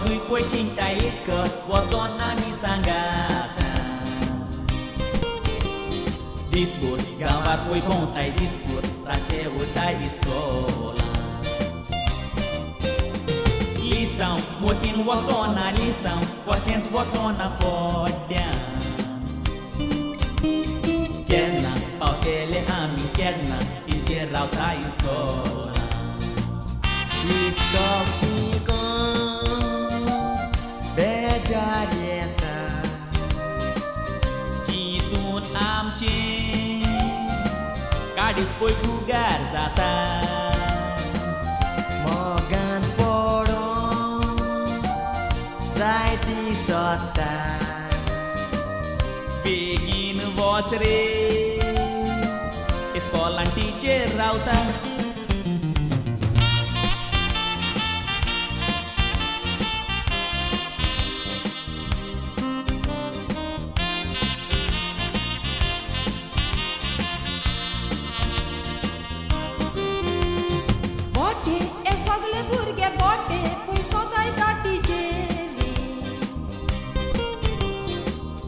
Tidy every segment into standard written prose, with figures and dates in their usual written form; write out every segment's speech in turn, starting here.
दोगूय पयशींक इश्कोल वचोन आमी सांगाता. दिसभर गांवार पय भोंवताय दिसभर ताचे वताय इस्कोला. लिसांव मोतीन वचोना लिसांव कशेंच वचोना पोड्यां. केन्ना पावतले आमी केन्ना टिचर रावता इस्कोला. इस्कोल शिकोन बेजार येता चिंतून आमचें काडीस पय फुगार जाता. मोगान पडोन जायती सोदता बेगीन वच रे इस्कोलान टिचर रावता.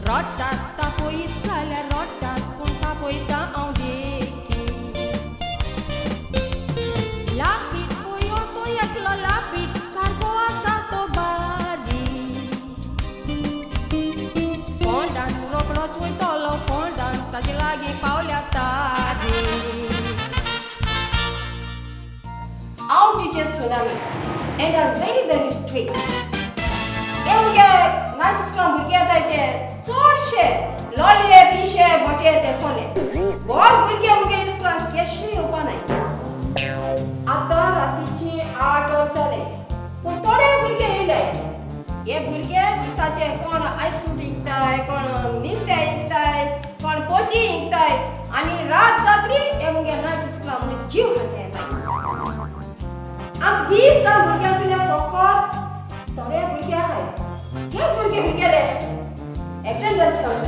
रोटात तापयत जाल्यार रोटात पूण तापयता हांव देखी. लापीट पळय तो एकलो लापीट सारको आसा तो बारीक. फोंडान रोकडोच वयतलो फोंडान ताजे लागीं पावल्या तारी. हांव teacher Tsunami and are very very strict. हे मुगे नायट स्कुलान भुरगे येताय ते चडशे लोलये पिशे बोटे ते सोले. बोर भुरगे मुगे इस्कुलान केशे येवपा नाय. आतां रातीची 8 वर जालें पूण थोडे भुरगे येयले. हे भुरगे दिसाचे कोण आयसूट विकताय, कोण नुस्तें विकताय, कोण पोती विकताय आनी रात जात्री हे मुगे नायट इस्कुलान मुगे जीव खाचे येताय. आम 20 जाण भुरग्यां भितर फकत थोडे भुरगे आहाय. हे भुरगे मुगेले attendance count.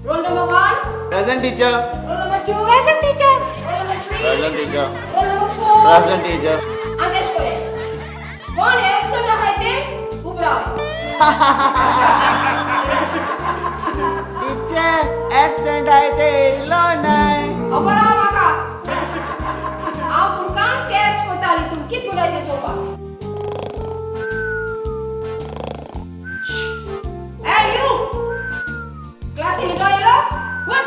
Roll number 1. Present teacher. Roll number 2. Present teacher. Roll number 3. Present teacher. Roll number 4. Present teacher. आदेश करे कोण एब्सेंट आहाय ते उबरा. टीचर एब्सेंट आहाय ते येयलो नाय. खबर आहा म्हाका. हांव तुमकां टेस्ट करताली तुमी कितें म्हणटाय तें चोवपाक. ए you क्लासीन न्हिदो येयलो? उठ.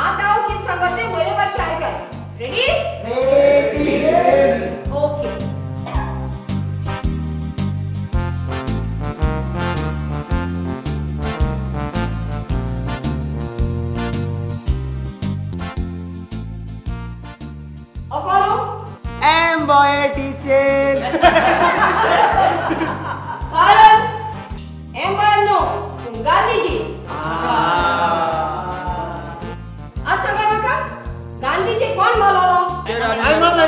आतां हांव कितें सांगता तें बरे भाशेन आयकाय. Ready? Okay. Boy teacher. Silence. M boy no. Gandhiji. अच्छा काका गांधीजी कोण मारलो? आई मारला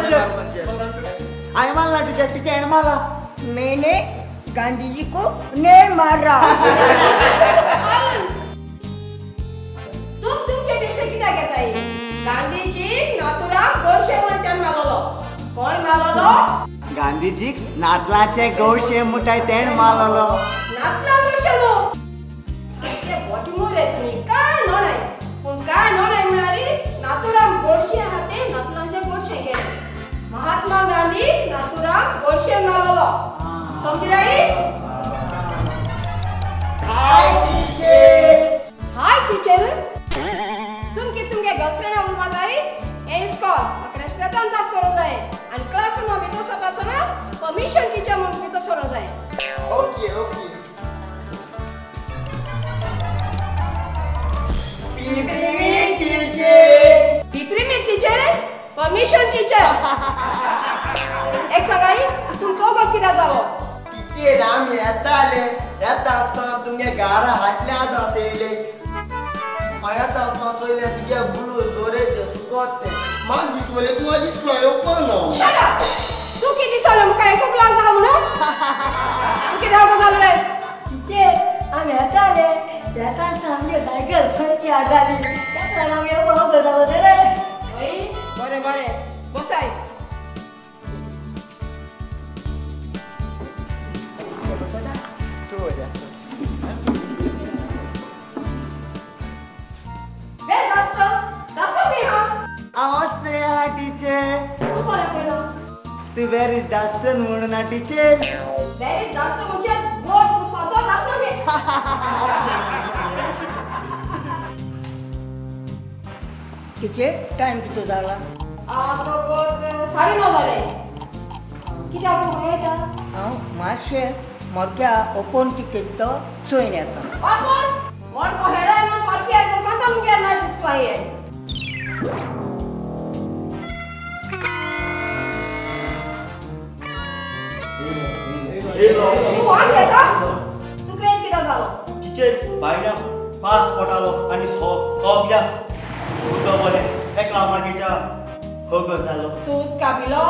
टीचर. टीचर मारला. मैंने गांधी जी को नहीं मारा. सायलेंस. तुम तुमचे विषय कित्याक घेताय? गांधीजी नाथुराम गोडसे म्हणच्यान मारलो. कोण मारलो? गांधीजीक नातलाचे गोडशे मुठाय तेण मारलो. नातला गोडशे न्हू. सारके बोटीमोर रे तुमी. काय नोणाय पूण काय नोणाय म्हळ्यार नाथुराम गोडशे आहा ते नातलांचे गोडशे केले. महात्मा गांधी नाथुराम गोडशे मारलो. समजलाय? हाय टीचर. हाय टीचर. तुमके तुमगे गर्लफ्रेंडा उलोवपा जाय? हें इस्कोल म्हाका रेस्पेतान जाप करूंक जाय आनी क्लासरुमा भितर सरता आसतना परमिशन टिचर म्हूण भितर सरूंक जाय. Okay okay. Teacher. पिपरीमीट teacher? Permission teacher. एक सांगाय तुमकां गोफ कित्याक जालो? टीचर आमी येताले येता आसतना तुमगे घरा हाटल्यान आसयले. हांव येता आसतना चोयलें तुगे बुलू दोरेचे सुकोत ते म्हाका दिसलें तूं म्हाका दिसलो येवपा ना. Shut up. तूं कितें दिसलो म्हाका एको प्लान जाता म्हणून? तूं कित्याक जालो रे? टीचर आमी येताले येता आसतना आमगे सायकल पंचर जाली, ताका लागून आमगे वोगो जालो रे. बरें बरें बसाय. तू वेर is Dastan म्हणून ना टीचर. वेर is Dastan म्हणजे बोर्ड पुसपाचो डस्टर मी. टीचर टायम कितो जाला? 9:30 जाले. कित्याक खंय वयता? हांव मातशें मोडक्या ओपन टिकेट तो चोयन येता. वच वच मोडको हेराय न्हू सारकी आयकूंक आतां मुगे नायट दिसपा ये. तूं वाज घेता? तूं क्रेन कित्याक जालो? टिचर बायल्या पास पडटालो आनी सगल्या उदक बरें एकला मागीच्या होगो जालो. तूं उदका पिलो?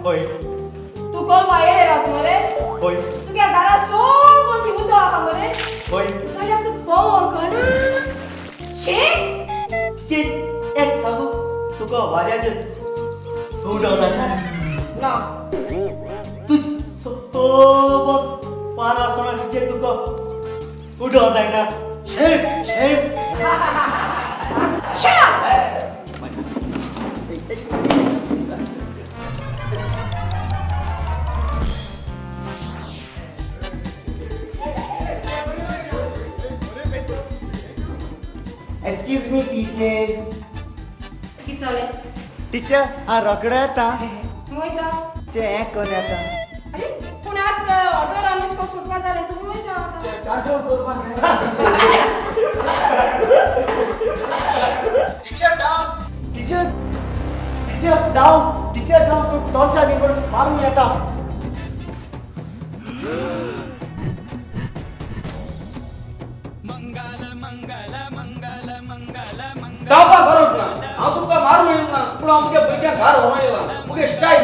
हय. तूं कोलवा येयला रावता मरे? हय. तुगे घरा सोड मोठी उदक आसा मरे? हय. जाल्यार तूं पोवंक कणा शी. टिचर एक सांगू तुका वाऱ्याचेर उदक जाता ना? तुज सोबत पारा सोडा टिचर तुका उदक जायना. Shame shame. Shut up! Excuse me teacher. कितें जालें? टीचर हांव रोकडो येता. खंय वयता? चे हें कोण येता. आरे पूण आतां ऑर्डर आनी तुका सुटपा जालें, तूं खंय वयता आतां? Teacher down, teacher, teacher down, teacher down. तूं तोरसांनी करून मारून येता. धांवपाक गरज ना, हांव तुमकां मारूंक येवंक ना, पूण हांव मुगे भुरग्यांक घार व्हरोंक येयला, मुगे स्टायल.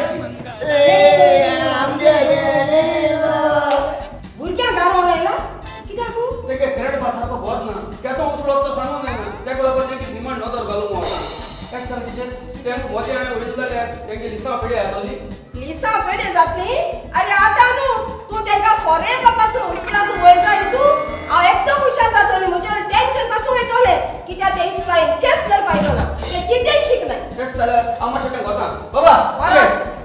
भुरग्यांक घार व्हरोंक येयला कित्याक? तेगे ग्रँडपा सारको बोध ना, केदो उसळप तो सांगूंक जायना, तेका लागून तेंगे निमाण नदर घालूंक वता. ताका सांग टिचर, तेंकां म्हजें हांवें वयता जाल्यार तेंगे लिसांव पेडे जातली. लिसांव पेडे जातली? आरे आतां न्हू तूं तेंकां फॉरेन पासून इस्कुलां तूं वयर जाय तूं हांव एकदम हुशार जातलें, म्हजें टेन्शन पासून वयतलें. कित्याक तें इस्कुलां केस जर फायदो ना, तें कितेंय शिकनाय. तेंच जाल्यार हांव मातशें तें वता. बाबा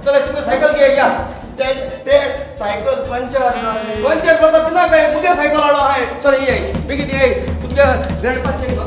चल तुका सायकल घे या. ते सायकल पंचर पंचर करता पिना काय मुगे सायकल हाडो हांवें. चल ये बेगीन ये तुमच्या ग्रँडपाचें.